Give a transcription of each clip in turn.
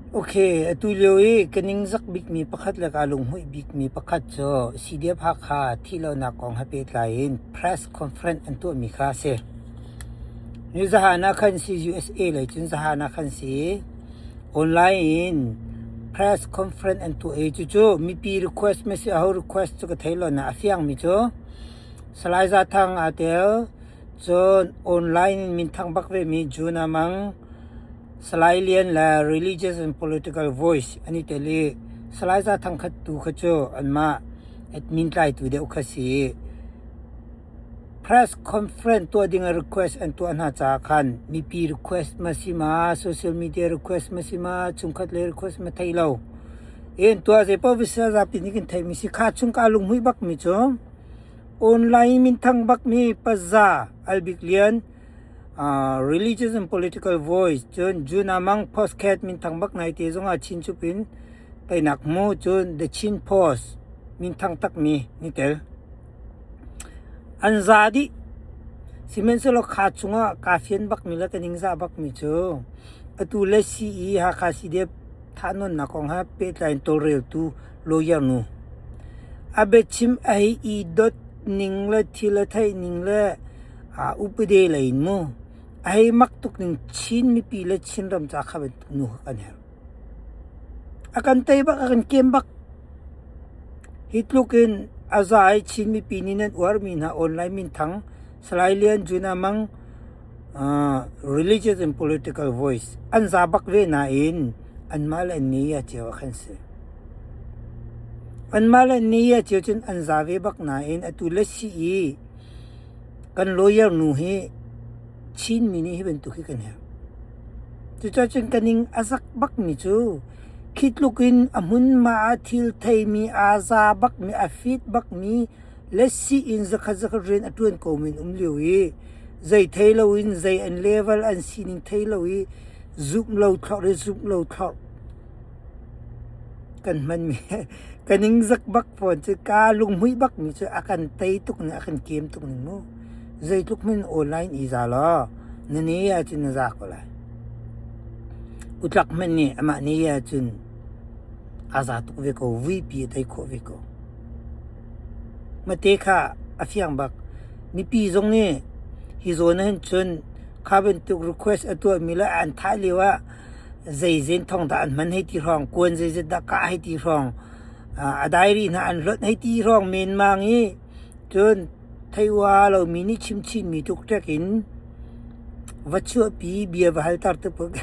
Ok, atu lio i ka ningzak bikmi pakhat le kaa lunghmuih bikmi pakhat cu CDF Hakha thihlonak kong he pehtlai in press conference an tuahmi kha a si. Ni zahan ah khan si USA lei cun zahan ah khan si online in press conference an tuah i cucu mipi request ma si aho request cu ka thei lo na a fiangmi cu Salai Za Thang aa tel, cun online in minthang bak vemi Juna Mang, Salai Lian le Religious and Political Voice an i tel i Salai Za Thang khat tu kha cu anmah admin tlaitu deuh kha si i press conference tuah ding ah request an tuah hna caah khan mipi request ma si ma, social media request ma si ma, chungkhat lei request ma thei lo. In tuah zei paoh visa zapi nih kan theihmi si kha chung kaa lunghmuih bakmi cu online minthang bakmi Paza Albik Lian Religious and Political Voice cun June Amang Postcard minthang bak nai te zongah Chin cup in teinak hmu cun The Chin Post minthang takmi ni tel. An za dih. Sihmanhsehlaw kha chungah kaa fian bakmi le ka ningzah bakmi cu atu le CE Hakha CDF thahnawnnak kong he pehtlai in tawlreltu lawyer nu a biachim a hei i dot ning le thil a theih ning le upade lei in mu a hei mak tuk ning Chin mipi le Chinram ca kha bantuk nu kha kan herh. A kan tei bak, a kan kem bak. Hi tluk in a za i Chin mipi nih nan uarmi hna online minthang Salai Lian Juna Mang religious and political voice an za bak ve nain anmah le an ni a cio ah khan si. Anmah le an ni a cio cun an za ve bak nain atu le si i kan lawyer nu hi Chinmi nih hi bantuk hi kan herh. Cucaah cun ka ning a zak bakmi cu khi tluk in a hmunhma ah thil theimi aa za bakmi a fit bakmi le sii-inn zakhat zakhat rian a ṭuan ko men um lio i zei thei loin zei an level an sining thei lo i zumh lo thlorh i zumh lo thlorh kan hmanmi ka ningzak bak fawn cu kaa lunghmuih bakmi cu a kan tei tuk ning a kan kem tuk ning mu zeitluk hmanh online i za law na ne ahcun na za ko lai utlak hmanh nih amah ne ahcun aa za tuk ve ko vuipi a tei khawh ve ko. Mate kha a fiang bak. Mipi zong nih hi zawn ahhin cun kha bantuk request a tuahmi le an thah lio ah zeizen thong dah an hman hei ti hrawng, kuan zeizat dah kah hei ti hrawng, a diary hna an hlonh hei ti hrawng menmang i cun thei-ua lomi nih chimchinmi tuk ṭek in va chuahpi bia va halter tuk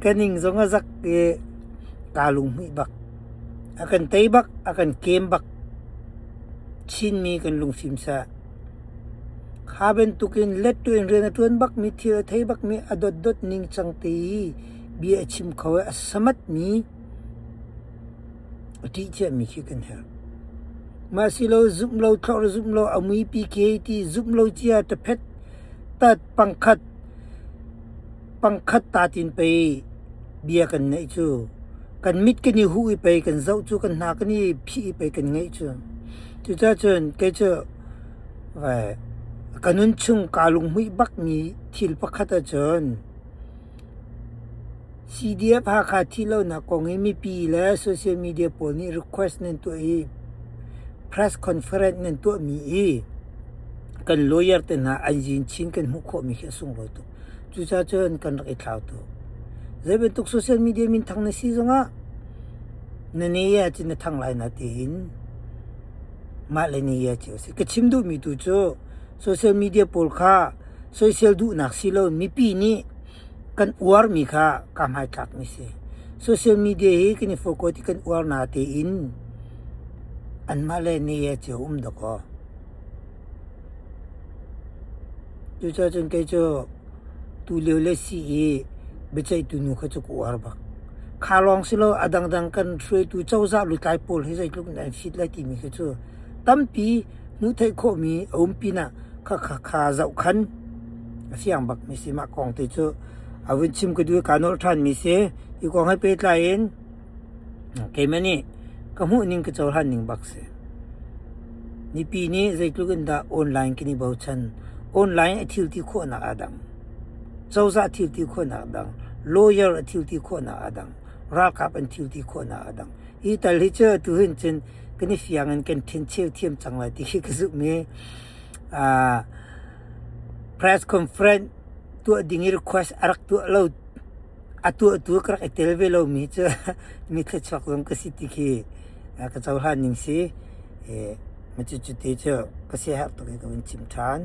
ka ning zong a zak i kaa lunghmuih bak. A kan tei bak, a kan kem bak. Chinmi kan lungfim seh. Kha bantukin lettu in rian a ṭuan bakmi, thil a thei bakmi, a dotdot ningcang te i bia a chim kho i a samatmi, a ṭih ciami khi kan herh. Mah si lo zumh lo thlorh zumh lo a mui PK ti zumh lo cia ṭaphet tat pangkhat pangkhat ta tin pei bia kan neih cu kan mit kan i huh i pei kan zoh cu kan hna kan i phih i pei kan ngeih cu. Cucaah cun kei cu ka nunchung kaa lunghmuih bakmi thil pakhat ahcun CDF Hakha thih lonak kong hi mipi le social media pawl nih request nan tuah i press conference nan tuahmi i kan lawyer te hna an zin chin kan hmuh khawhmi khi a sunglawi tuk. Cucaah cun kan rak i thlau tuk. Zei bantuk social media minthang na si zongah na ne ahcun na thang lai na tiin mah le ne cio a si. Ka chim duhmi tu cu social media pawl kha soisel duhnak si lo mipi nih kan uarmi kha kaa hmaithlakmi si. Social media hi kan i focus i kan uar na tein anmah le ne cio um dakaw. Cucaah cun kei cu tulio le sii i biaceihtu nu kha cu ka uar bak. Kha lawng si lo a dangdang kan hruaitu cozah lutlai pawl hi zeitluk in an fit lai timi khi cu tampi hmuh theih khawhmi a um pinah kha kha zohkhan a fiang bakmi si. Mah kong te cu a vun chim ka duh i kaa nolh ṭhanmi si. Hi kong he pehtlai in Keimah nih ka hmuhning ka cohlan ning bak si. Mipi nih zeitluk in dah online kan i bochan. Online a thil ti khawhnak aa dang. Cozah thil ti khawhnak a dang. Lawyer a thil ti khawhnak aa dang. Ralkap an thil ti khawhnak a dang. Hi tal hi cu tu hin cun kan i fiang in kan ṭhencheu thiam cang lai ti khi ka zumh i press conference tuah ding i request a rak tuah lo a tuahtu ka rak i tel ve lomi cu mi thluachuak zong ka si ti khi ka cohlan ning si. Cucu te cu ka siaherh tuk i ka vun chim ṭhan.